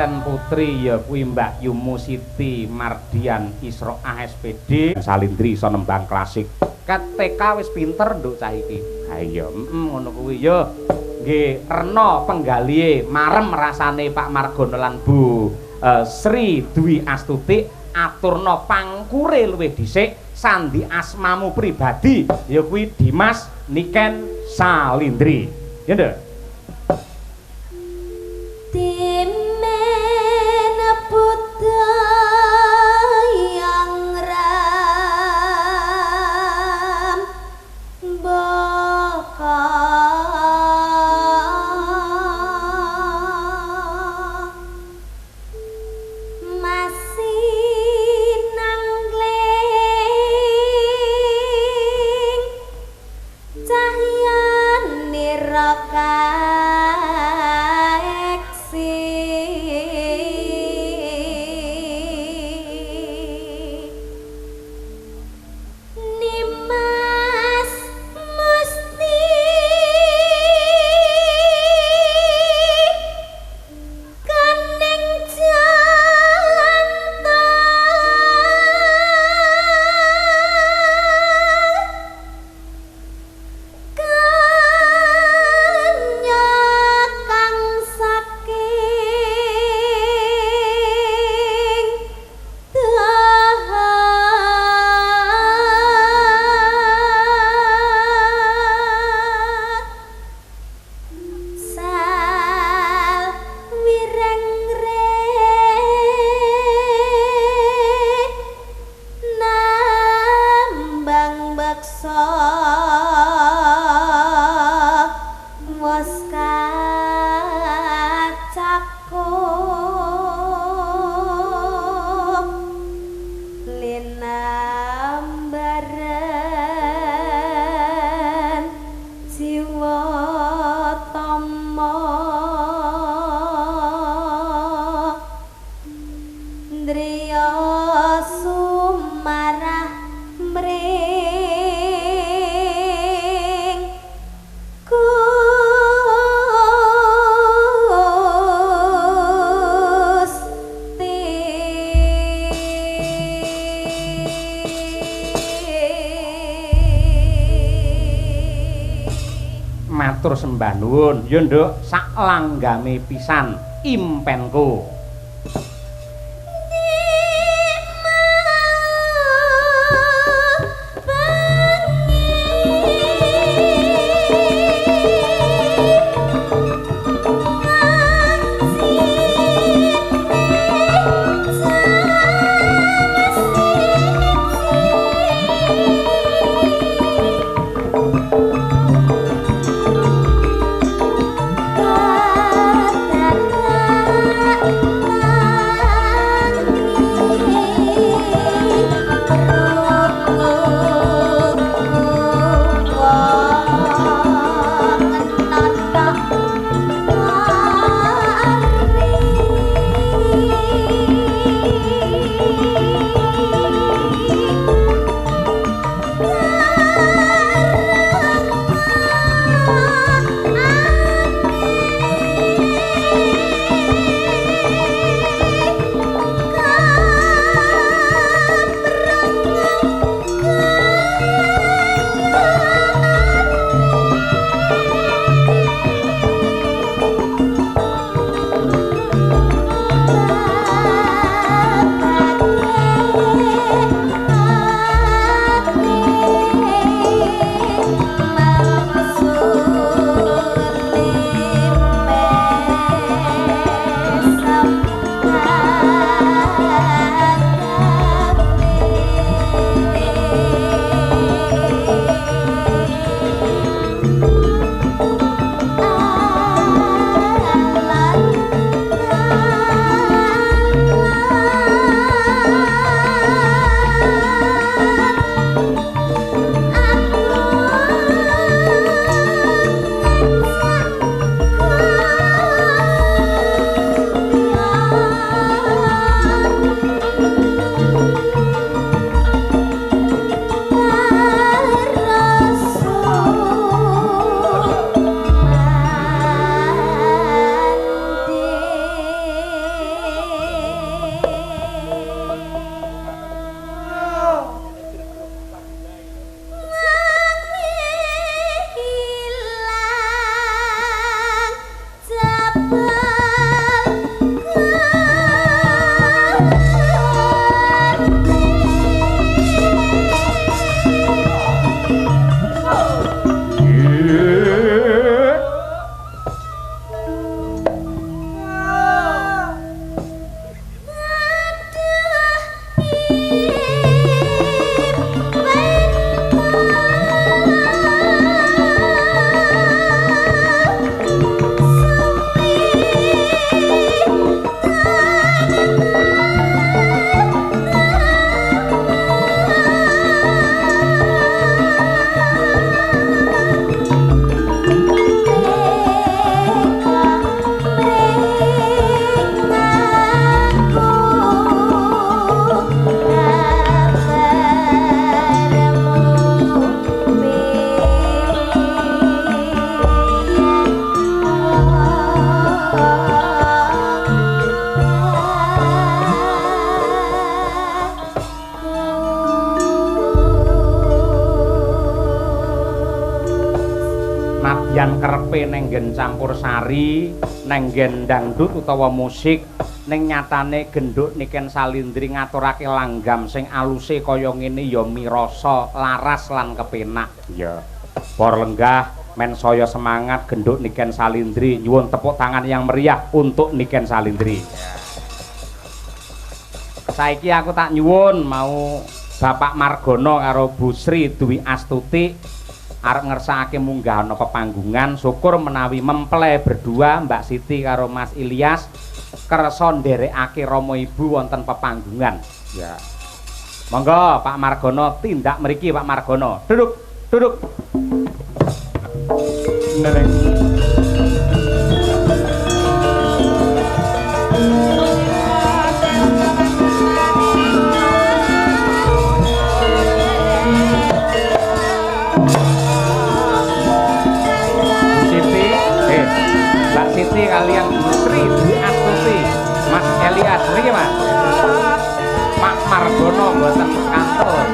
Manten putri ya kuwi Mbak Yumu Siti Mardian Isroah SPD. Salindri iso nembang klasik. Ket TK wis pinter nduk cah iki. Ha iya, ngono kuwi ya. Nggih, rena penggalihe marem rasane Pak Margono lan Bu Sri Dwi Astuti aturna pangkure luwih dhisik sandi asmamu pribadi ya kuwi Dimas Niken Salindri. Ya nduk. Timen budayang ram baka masih nangling cahya nira. Matur sembah nuwun ya nduk, sak langgame pisan impenku. Kata Senadyan kerepe neng nggen campursari, neng nggen dangdut utawa musik, ning nyatane genduk Niken Salindri ngaturake langgam sing aluse kaya ngene ya mirasa laras lan kepenak. Ya. Para lenggah men saya semangat genduk Niken Salindri, nyuwun tepuk tangan yang meriah untuk Niken Salindri. Saiki aku tak nyuwun mau Bapak Margono karo Bu Sri Dwi Astuti arep ngersakake munggah ana pepanggungan, syukur menawi mempelai berdua Mbak Siti karo Mas Ilyas kersa nderekake rama ibu wonten pepanggungan. Ya. Monggo Pak Margono tindak mriki Pak Margono. Duduk, duduk. Neneng. Mbak Siti kalian Bu Sri Dwi Astuti, Mas Elias mriki Mas. Pak Margono mboten kantun.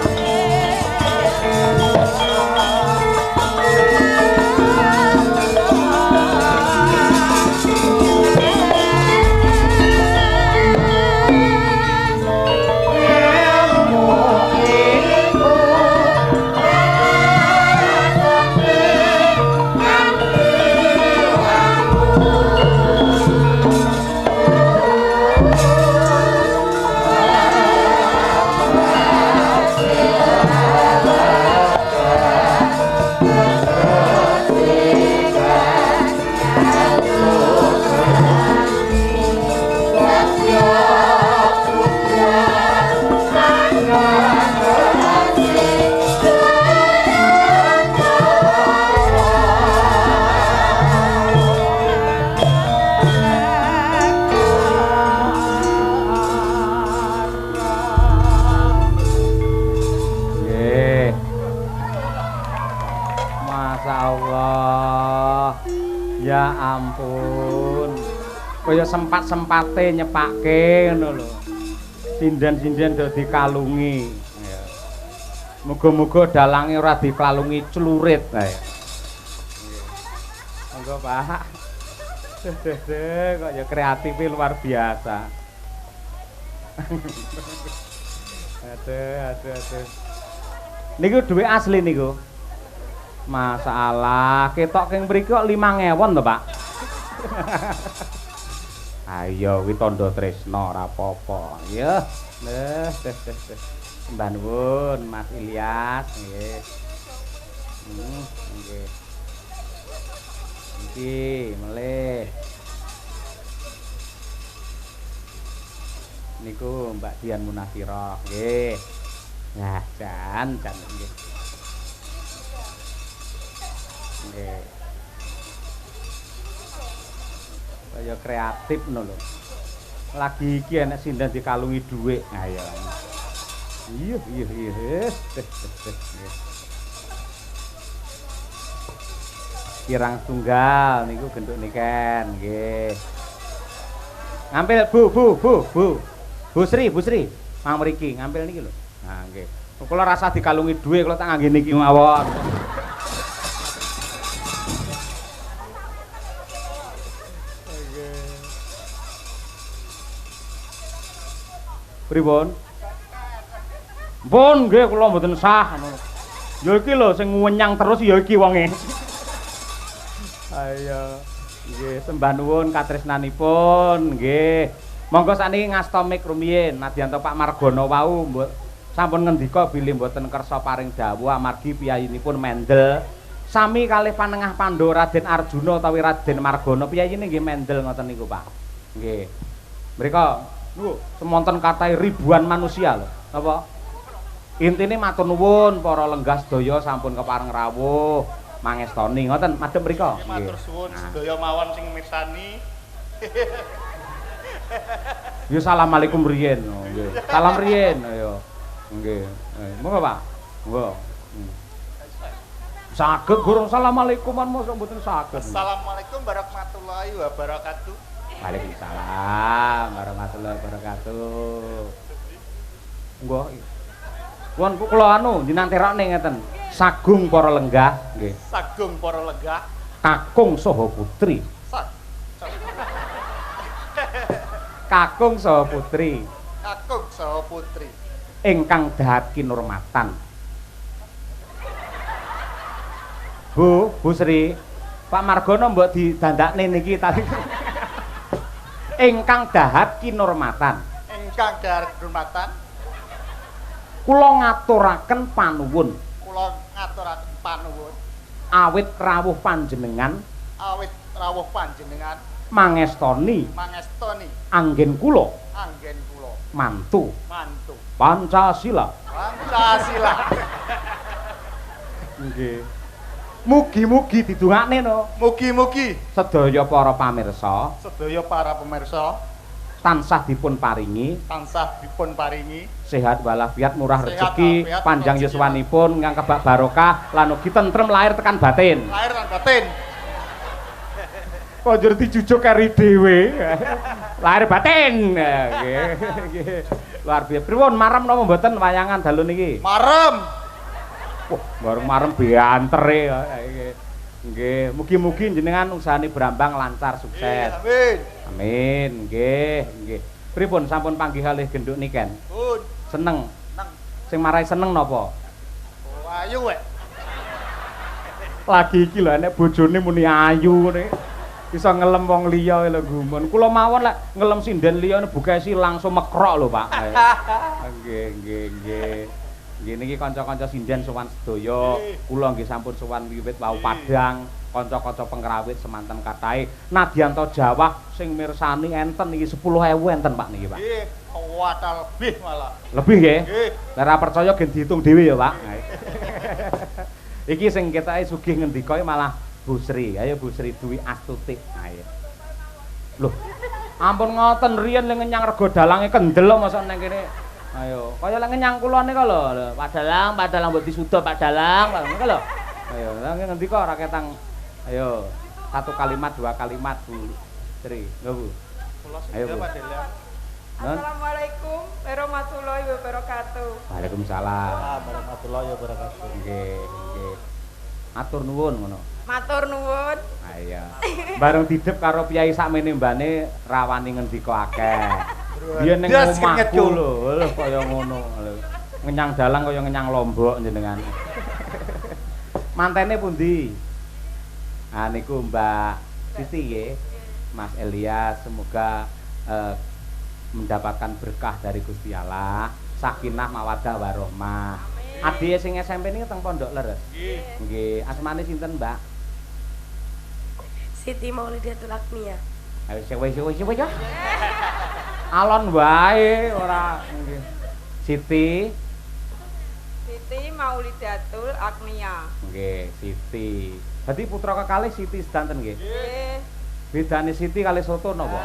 Kaya sempat-sempate nyepake ngono lho. Sinden-sinden do dikalungi. Ya. Muga-muga dalange ora dikalungi clurit. Ha ya. Monggo Pak. Deh, kok ya kreatifnya luar biasa. Aduh, aduh, aduh. Niku duit asli niku. Masalah, ketok king mriki kok 5.000 to, Pak. Ayo kuwi tandha tresna ora apa-apa. Ya. Leh, deh, deh, deh. Sembah nuwun Mas Ilyas nggih. Nggih. Iki melih. Niku Mbak Dian Munafirah nggih. Nah, jan jan nggih. Nggih. Kaya kreatif ngono lho. Lagi iki enek sinden dikalungi dhuwit. Ha iya. Iya iya iya. Kirang tunggal niku genduk Niken nggih. Ngampil Bu Bu Bu Bu. Bu Sri, Bu Sri, mang mriki ngampil niki lho. Nah nggih. Kula rasa dikalungi dhuwit kula tak ngangge niki mawon. Pripun? Pun nggih kula mboten sah ngono. Ya iki lho sing wenyang terus ya iki wonge. Ayo nggih sembah nuwun katresnanipun nggih. Monggo sakniki ngasta mik rumiyin nadyan to Pak Margono wau sampun ngendika bilih mboten kersa paring dawuh amargi piyayinipun mendel. Sami kalih panengah Pandhawa Raden Arjuna utawi Raden Margono piyayine nggih mendel ngoten niku Pak. Nggih. Mriko niku semonten kathah ribuan manusia lho. Napa? Intine matur nuwun para lenggah sedaya sampun kepareng rawuh mangestoni ngoten madhep mriko. Matur suwun sedaya mawon sing mirsani. Ya assalamualaikum riyen. Nggih. Salam riyen ayo. Nggih. Monggo Pak. Monggo. Saged gurung assalamualaikum mosok mboten saged. Assalamualaikum warahmatullahi wabarakatuh. Waalaikumsalam warahmatullahi wabarakatuh. Monggo. Pun kula anu jenengan terokne ngeten. Sagung para lenggah nggih. Sagung para lenggah. Kakung saha putri. Kakung saha putri. Kakung saha putri. Ingkang dahat kinurmatan. Bu, Bu Sri, Pak Margono mbok didandakne niki tadi. Ingkang dahat kinurmatan. Ingkang dahat kinurmatan. Kula ngaturaken panuwun. Kula ngaturaken panuwun. Awit rawuh panjenengan. Awit rawuh panjenengan. Mangestoni. Mangestoni. Anggen kula. Anggen kula. Mantu. Mantu. Pancasila. Pancasila. Nggih. Mugi-mugi didongakne no. Mugi-mugi sedaya para pamirsa, sedaya para pemirsa tansah dipun paringi, tansah dipun paringi sehat walafiat, murah rezeki, panjang yuswanipun, ingkang kebak barokah lan ugi tentrem lahir tekan batin. Lahir lan batin. Kok njur dijujuk keri dhewe. Lahir batin. Nggih. Nggih. Luar biasa. Pripun marem napa mboten wayangan dalu niki? Marem. Wah, bareng marem biantere. Nggih, mugi-mugi jenengan usahane Brambang lancar sukses. Amin. Amin. Nggih, nggih. Pripun sampun panggih kalih genduk niken? Pun. Seneng. Seneng. Sing marai seneng napa? Oh, ayu wek. Lagi iki lho nek bojone muni ayu ngene. Iso ngelem wong liya lho gumun. Kula mawon lek ngelem sinden liya bukesi langsung mekrok lho, Pak. Nggih, nggih, nggih. Nggih niki kanca-kanca sinden sowan sedaya, kula nggih sampun sowan wiwit wau padhang, kanca-kanca pengrawit semanten kathahe. Nadyanto Jawah sing mirsani enten niki 10.000 enten Pak niki, Pak. Nggih, kuwatal lebih malah. Lebih nggih? Nggih. Lah ora percaya gen diitung dhewe ya, Pak. Iki sing ketoke sugih ngendika malah Bu Sri. Ayo Bu Sri Dwi Astuti. Ayo. Loh, ampun ngoten riyen le ngenyang rego dalange kendel mosok nang kene. Ayo, kaya lek ngenyang kula nika lho. Pak Dalang, Pak Dalang mbok disuda Pak Dalang, ngono lho. Ayo, lha ngendika ora ketang. Ayo, satu kalimat, dua kalimat Bu Sri. Lho Bu. Kula sedaya Pak Dalang. Assalamualaikum warahmatullahi wabarakatuh. Waalaikumsalam warahmatullahi wabarakatuh. Nggih, nggih. Matur nuwun ngono. Matur nuwun. Ha iya. Bareng didep karo piyai sakmene mbane rawani ngendika akeh. Biyen ning omahku lho, lho kaya ngono. Ngenyang dalang kaya ngenyang lombok jenengan. Mantene pundi? Ah niku Mbak Siti nggih. Mas Elias semoga mendapatkan berkah dari Gusti Allah, sakinah mawaddah warahmah. Adike sing SMP niki teng pondok leres. Nggih. Nggih, asmane sinten, Mbak? Siti Maulidatul Akmia. Ayo wis wis wis ya. Alon wae ora nggih. Siti Siti Maulidatul Akmia. Nggih, Siti. Dadi putra kekalih Siti sedanten nggih. Nggih. Bedane Siti kalih soto napa?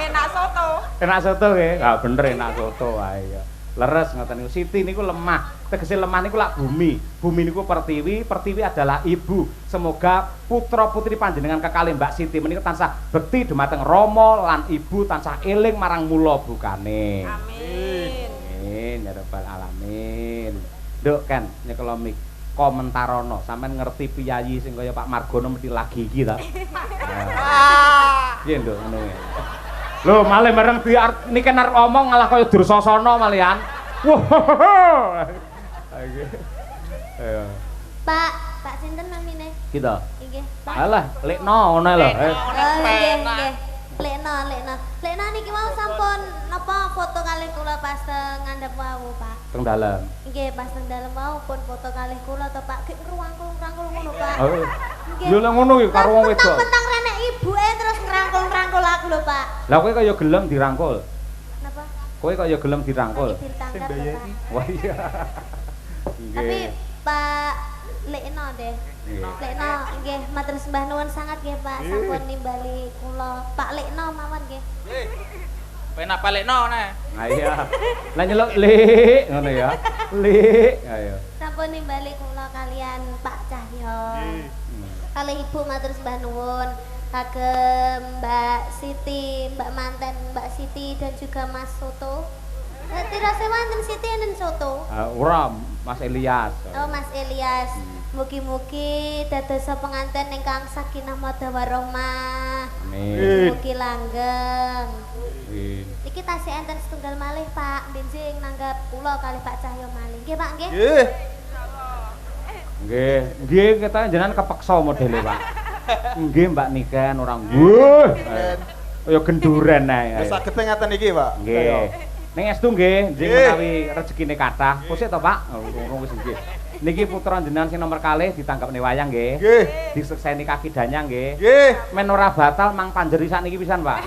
Enak soto. Enak soto nggih. Ha bener enak soto wae ya. Leres ngoten niku. Siti niku lemah. Tegese lemah niku lak bumi. Bumi niku pertiwi, pertiwi adalah ibu. Semoga putra-putri panjenengan kekalih Mbak Siti menika tansah bekti dumateng rama lan ibu, tansah eling marang mula bukane. Amin. Amin ya rabbal alamin. Nduk Ken nyekelo mik komentarono, sampean ngerti piyayi sing kaya Pak Margono mesti lagi iki ta. Piye nduk ngono kuwi. Lho malih mereng di niki arep omong malah kaya Dursasana malian. Wah. Ayo. Pak, Pak sinten namine? Kita. Nggih, Pak. Alah, lekno ngono lho. Nggih, nggih. Lekno, lekno. Lekno niki wau sampun napa foto kalih kula pas teng ngandhap wau, Pak. Teng dalem. Nggih, pas teng dalem wau pun foto kalih kula to, Pak. Gek ngrangkul-ngrangkul ngono, Pak. Oh. Lho lek ngono iki karo wong wedok. Mentang-mentang renek ibuke terus ngrangkul-ngrangkul aku lho, Pak. Lah kowe kaya gelem dirangkul. Napa? Kowe kaya gelem dirangkul. Sing bayari. Wah iya. Tapi Pak Lekno deh. Lekno nggih matur sembah nuwun sangat nggih Pak, sampun nimbali kula. Pak Lekno mawon nggih. Nggih. Penak Pak Lekno neh. Ha iya. Lah nyeluk Lik ngono ya. Lik ayo. Sampun nimbali kula kalian Pak Cahyo. Kalih Ibu matur sembah nuwun. Kagem Mbak Siti, Mbak manten Mbak Siti dan juga Mas Soto. Tirase wonten Siti enten Soto. Ora Mas Elias. Oh, Mas Elias. Mugi-mugi dados penganten ingkang sakinah mawaddah warahmah. Amin. Mugi langgeng. Amin. Niki tasih enten setunggal malih, Pak. Benjing nanggap kula kalih Pak Cahyo malih. Nggih, Pak, nggih. Nggih. Nggih, nggih kita jenengan kepeksa modele, Pak. Nggih, Mbak Niken ora nggih. Kaya genduren ae. Wis saged ngaten iki, Pak. Nggih. Ning estu nggih, njing menawi rezekine kathah. Kosek to, Pak? Urung wis nggih. Niki putra jenengan sing nomor kalih ditanggapne wayang nggih. Nggih. Disekseni kaki danyang nggih. Nggih. Men ora batal mang panjeri sakniki pisan, Pak.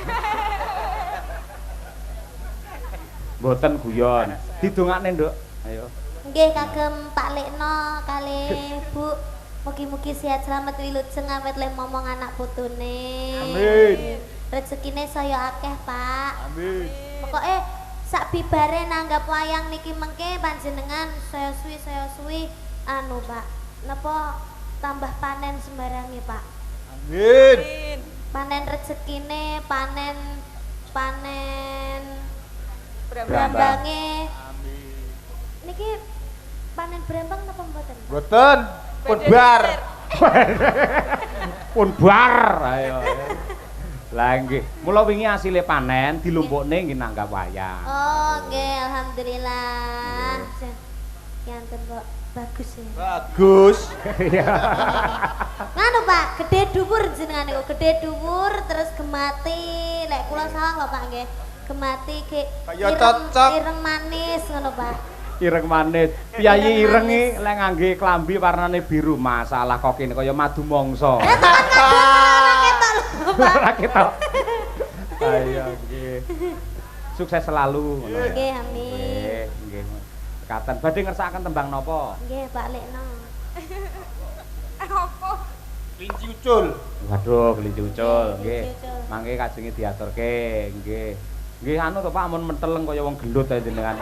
Mboten guyon. Didongakne, Nduk. Ayo. Nggih kagem Pak Lekno kalih Bu. Mugi-mugi sehat selamat wilujeng awet le momong anak putune. Amin. Rezekine saya akeh, Pak. Amin. Pokoke sak bibare nanggap wayang niki mengke panjenengan saya suwi anu Pak, napa tambah panen sembarange Pak. Amin. Panen rezekine, panen brambange. Amin. Niki panen brambang napa mboten? Mboten, pun bar. Pun bar. Ayo. Lah nggih, mula wingi asile panen dilumpukne nggih nanggap wayang. Oh, nggih, alhamdulillah. Yanten kok bagus ya. Bagus. Nganu Pak, gede dhuwur jenengan niku, gede dhuwur terus gemati. Lek kula sawang lho Pak nggih. Gemati ge ireng manis ngono Pak. Ireng manis. Piyayi ireng iki lek ngangge klambi warnane biru, masalah kok kene kaya madu mangsa. Ora ketok. Ayo nggih. Sukses selalu ngono. Nggih, amin. Nggih, nggih. Katen badhe ngersakaken tembang napa? Nggih, Pak Lekno. Apa? Kelinci ucul. Waduh, kelinci ucul. Nggih. Mangke kajenge diaturke, nggih. Nggih anu to Pak, amun menteleng kaya wong gelut ae jenengan.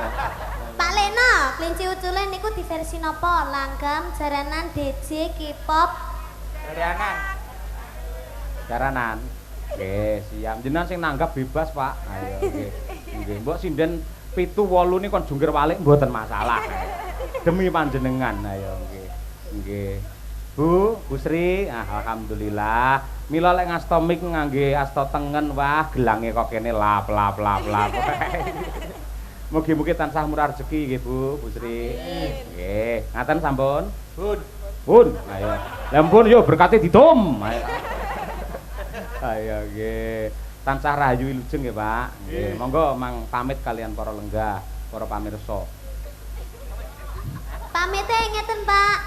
Pak Lekno, kelinci ucule niku di versi napa? Langgam, jaranan, DJ, K-pop. Jaranan. Jaranan. Nggih, siap. Jenengan sing nanggap bebas, Pak. Ayo nggih. Nggih, mbok sinden 7 8 ni kon jungkir walik mboten masalah. Demi panjenengan ayo nggih. Nggih. Bu, Bu Sri, ah, alhamdulillah. Mila lek ngasta mik ngangge asta tengen, wah gelange kok kene lap lap lap lap. Mugi-mugi tansah murah rezeki nggih Bu, Bu Sri. Nggih. Ngaten sampun? Pun. Pun. Ayo. Lah pun yo berkate didum. Ayo. Ayo nggih. Tansah rahayu wilujeng nggih, Pak. Nggih. Monggo mang pamit kalian para lenggah, para pamirsa. Pamite ngeten, Pak.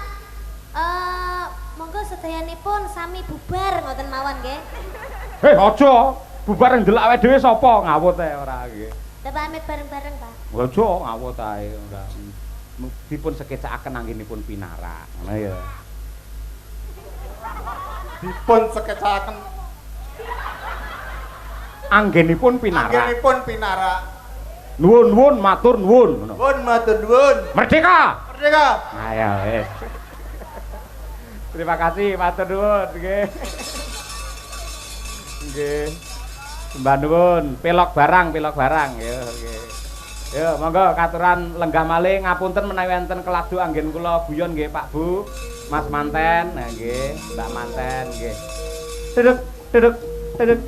Monggo sedayanipun sami bubar ngoten mawon nggih. Heh, aja. Bubar ndelok awake dhewe sapa ngawut ae ora nggih. Lah pamit bareng-bareng, Pak. Aja ngawut ae ora. Dipun sekecakaken anggenipun pinarak. Ngono ya. Dipun sekecakaken anggenipun pinarak. Anggenipun pinarak. Nuwun nuwun matur nuwun ngono. Nuwun matur nuwun. Merdeka. Merdeka. Ayo wis. Terima kasih matur nuwun nggih. Nggih. Sembah nuwun, pelok barang ya nggih. Yo monggo katuran lenggah malih ngapunten menawi enten keladu anggen kula guyon nggih Pak Bu, Mas Manten, nah nggih, Mbak Manten nggih. Duduk, duduk, duduk.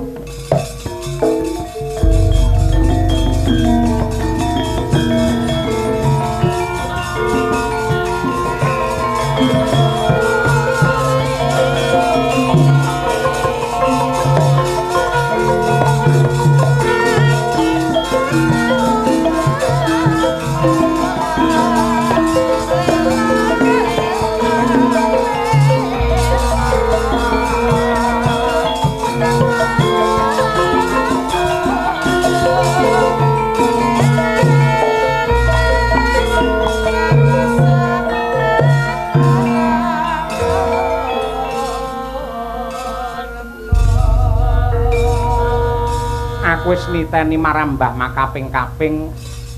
Aku wis niteni marang Mbah makaping-kaping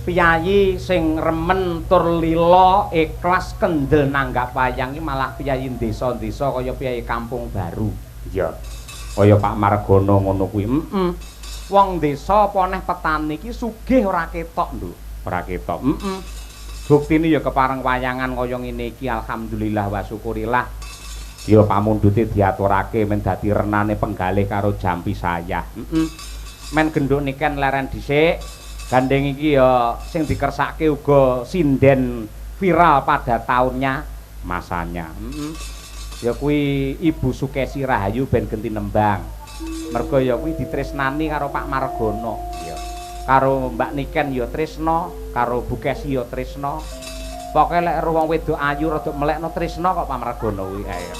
piyayi sing remen tur lila ikhlas kendel nanggap wayang iki malah piyayi desa-desa kaya piyayi kampung baru. Iya. Kaya Pak Margono ngono kuwi. Heeh. Wong desa apa neh petani iki sugih ora ketok, Nduk. Ora ketok. Heeh. Buktine ya kepareng wayangan kaya ngene iki alhamdulillah wa syukurillah. Ya pamundhute diaturake men dadi renane penggalih karo jampi sayah. Heeh. Men genduk niken leren dhisik. Gandeng iki ya sing dikersake uga sinden viral pada tahunnya masanya. Heeh. Ya kuwi Ibu Sukesi Rahayu ben genti nembang. Mergo ya kuwi ditresnani karo Pak Margono. Ya. Karo Mbak Niken ya tresna, karo Bu Kesi ya tresna. Pokoke lek wong wedok ayu rada melekno tresna kok Pak Margono kuwi. Ayo.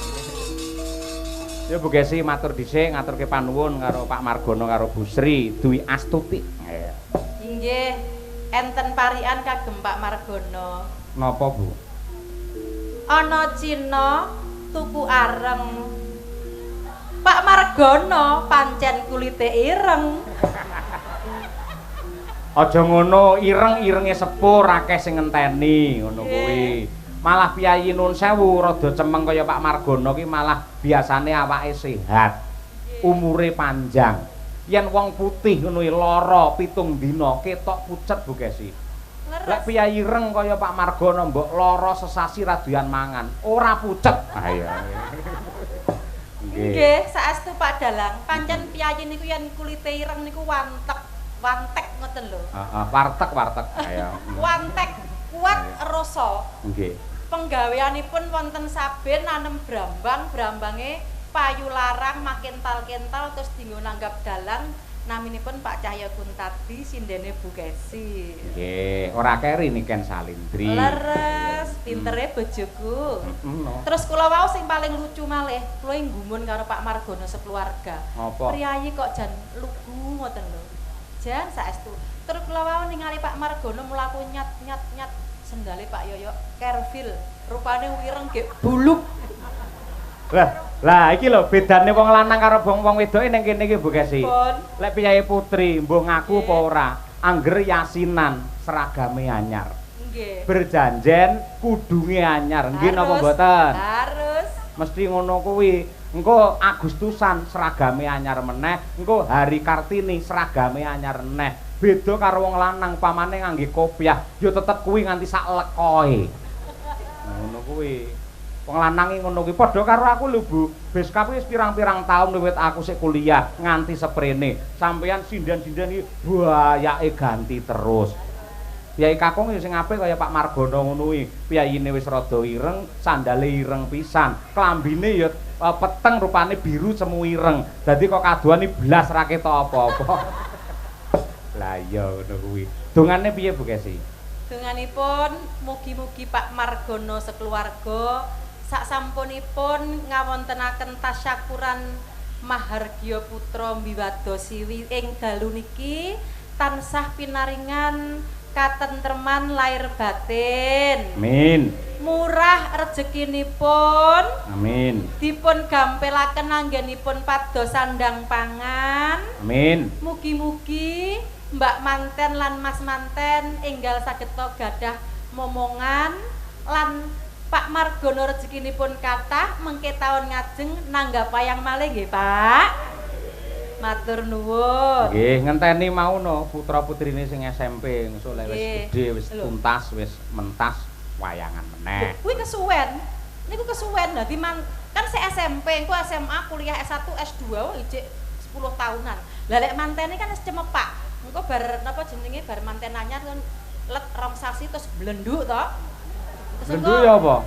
Ya Bu Kesi matur dhisik ngaturke panuwun karo Pak Margono karo Bu Sri Dwi Astuti. Ayo. Inggih, enten parian kagem Pak Margono. Napa, Bu? Ana Cina tuku areng. Pak Margono pancen kulite ireng. Aja ngono, ireng-irenge sepur akeh sing ngenteni ngono kuwi. Malah piyayi nun sewu rada cemeng kaya Pak Margono ki malah biasane awake sehat. Umure panjang. Yen wong putih ngono lara 7 dina ketok pucet Bu Kesi. Lek piyayi ireng kaya Pak Margono mbok lara sesasi ra doyan mangan, ora pucet. Ah iya. Nggih, saestu Pak Dalang, pancen piyayi niku yen kulite ireng niku wantek, wantek ngoten lho. Heeh, wartek-wartek. Ayo. Wantek kuat rasa. Nggih. Penggaweanipun wonten saben nanem brambang, brambange payu larang makental-kental terus dienggo nanggap dalang naminipun Pak Cahya Kuntadi sindene Bu Kesi. Nggih, ora keri Niken Salindri. Leres, pintere bojoku. No. Terus kula wau sing paling lucu malih, kula nggumun karo Pak Margono sekeluarga. Apa? Priyayi kok jan lugu ngoten lho. Jan saestu. Terus kula wau ningali Pak Margono mlaku nyat-nyat-nyat sendale Pak Yoyo Kervil, rupane wireng gek buluk. Lah, iki lho bedane wong lanang karo wong wedoke ning kene iki Bu Kesi. Lek piyayi putri mbuh ngaku apa ora, angger yasinan seragame anyar. Nggih. Berjanjen kudunge anyar. Nggih napa mboten? Harus. Mesti ngono kuwi. Engko Agustusan seragame anyar meneh, engko Hari Kartini seragame anyar meneh. Beda karo wong lanang pamane ngangge kopiah, ya tetep kuwi nganti sak lekoe. Ngono kuwi. Wong lanang iki ngono kuwi padha karo aku lho Bu. Beskap wis pirang-pirang taun wiwit aku sik kuliah nganti seprene. Sampeyan sinden-sinden iki bayake ganti terus. Piyai kakung ya sing apik kaya Pak Margono ngono kuwi. Piyayine wis rada ireng, sandale ireng pisan. Klambine ya peteng rupane biru semu ireng. Dadi kok kadohan iki blas ra ketok apa-apa. Lah iya ngono kuwi. Dongane piye Bu Kesi? Donganipun mugi-mugi Pak Margono sekeluarga sak sampunipun ngawontenaken tasyakuran Mahargya Putra Mbiwada Siwi ing dalu niki tansah pinaringan katentreman lahir batin. Amin. Murah rezekinipun. Amin. Dipun gampelaken anggenipun pados sandang pangan. Amin. Mugi-mugi Mbak Manten lan Mas Manten enggal saged gadah momongan lan Pak Margono rezekinipun kathah mengke taun ngajeng nanggap wayang malih nggih Pak. Matur nuwun. Nggih, ngenteni mau no putra-putrine sing SMP engko lek wis gedhe wis tuntas wis mentas wayangan meneh. Kuwi kesuwen. Niku kesuwen. Dadi kan se SMP, engko SMA, kuliah S1, S2 ijik 10 tahunan. Lah lek mantene kan wis cemepak. Engko bar napa jenenge bar manten anyar kan let rong sasi terus blenduk to. Blenduk ya apa?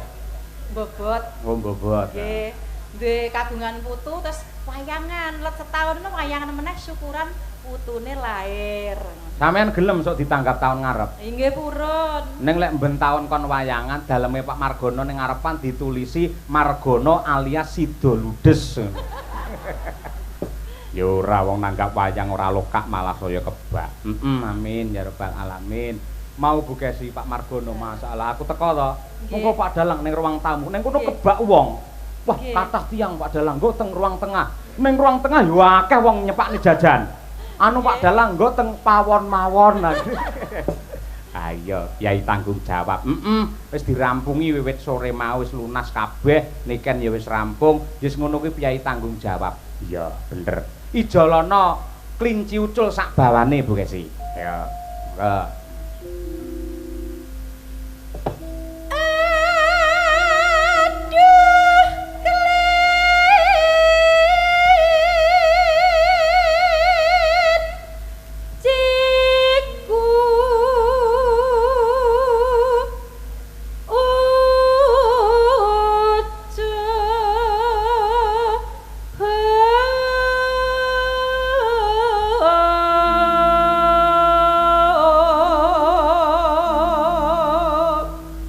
Bobot. Oh, bobot. Nggih. Duwe kagungan putu terus wayangan, let setahun wayangan meneh syukuran putune lahir. Sampeyan gelem sok ditanggap taun ngarep? Inggih purun. Ning lek mben taun kon wayangan daleme Pak Margono ning ngarepan ditulisi Margono alias Sido Ludes. Ya ora wong nanggap wayang ora lokak malah saya kebak. Amin ya rabbal alamin. Mau Bu Kesi Pak Margono masalah aku teko to. Mengko Pak Dalang ning ruang tamu, ning kono kebak wong. Wah, kathah tiyang Pak Dalang nggo teng ruang tengah. Ning ruang tengah yo akeh wong nyepakne jajan. Anu Pak Dalang nggo teng pawon mawon. Ayo, yai tanggung jawab. Wis dirampungi wiwit sore mau wis lunas kabeh, niken ya wis rampung. Wis ngono kuwi piyai tanggung jawab. Iya, bener. Ijolana klinci ucul sak bawane Bu Kesi. Ya. Monggo.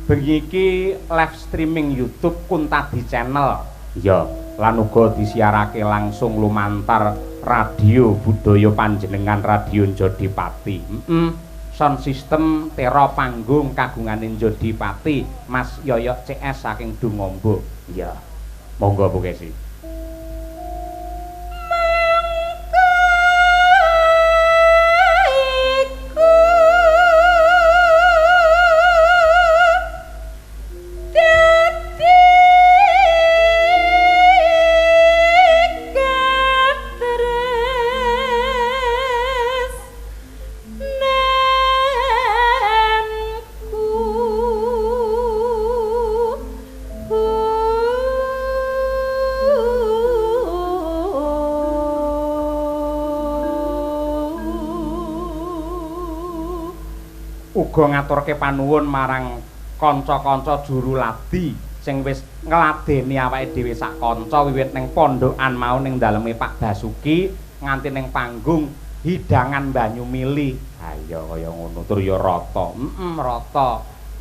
Bengi iki live streaming YouTube Kuntadi Channel. Iya, lan uga disiarake langsung lumantar radio budaya panjenengan Radio Jodipati. Sound system tera panggung kagungane Jodipati Mas Yoyok CS saking Dungombo. Iya. Monggo Bu Kesi. Uga ngaturke panuwun marang kanca-kanca juru ladi sing wis ngladeni awake dhewe sak kanca wiwit ning pondokan mau ning daleme Pak Basuki nganti ning panggung hidangan banyu mili. Ha iya kaya ngono tur ya rata. Rata.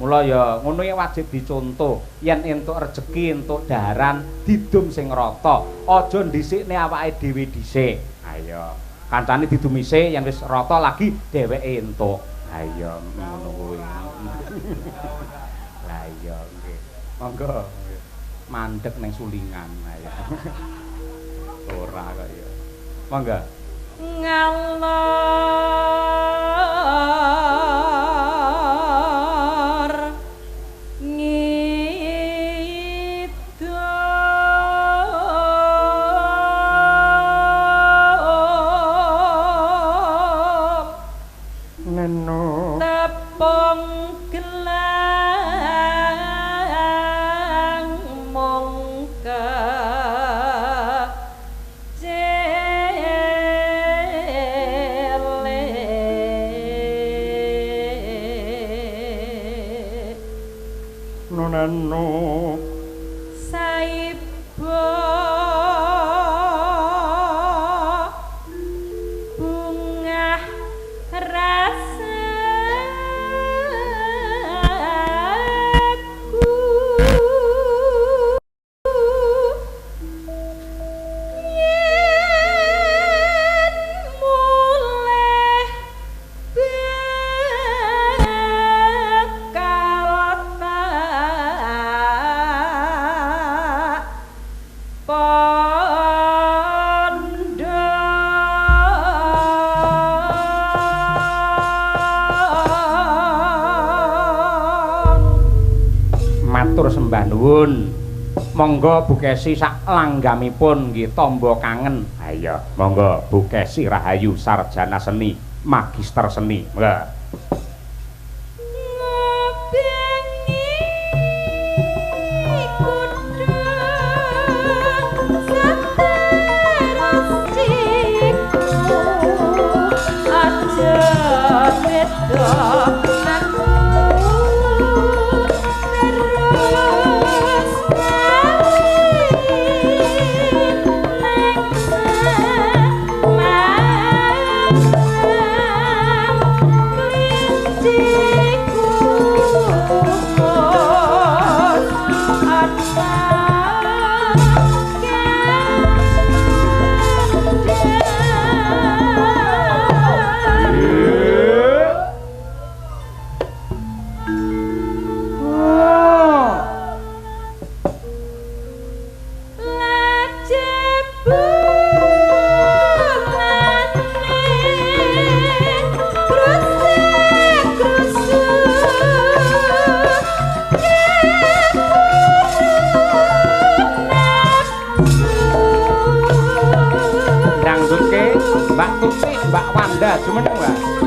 Mula ya ngono iki wajib dicontoh. Yen entuk rejeki, entuk daharan didum sing rata. Aja ndhisikne awake dhewe dhisik. Ha iya. Kancane didumise yen wis rata lagi dheweke entuk. Ha iya ngono kuwi. Lah iya nggih. Monggo mandek ning sulingan ha iya. Ora kok ya. Monggo. Ngalor ngidul neno tepung gelang mongke cele nonano saibo bungah rasaku yen mulih bakal tak pondhong. Matur sembah nuwun. Monggo Bu Kesi sak langgamipun nggih tamba kangen. Ha iya, monggo Bu Kesi Rahayu sarjana seni, magister seni. Monggo. Ngubengi kudung saterasiku aja beda aku terus bali nang semangkang klinciku ana Dangdutke Mbak Tuti, Mbak Wanda, jumeneng Mbak.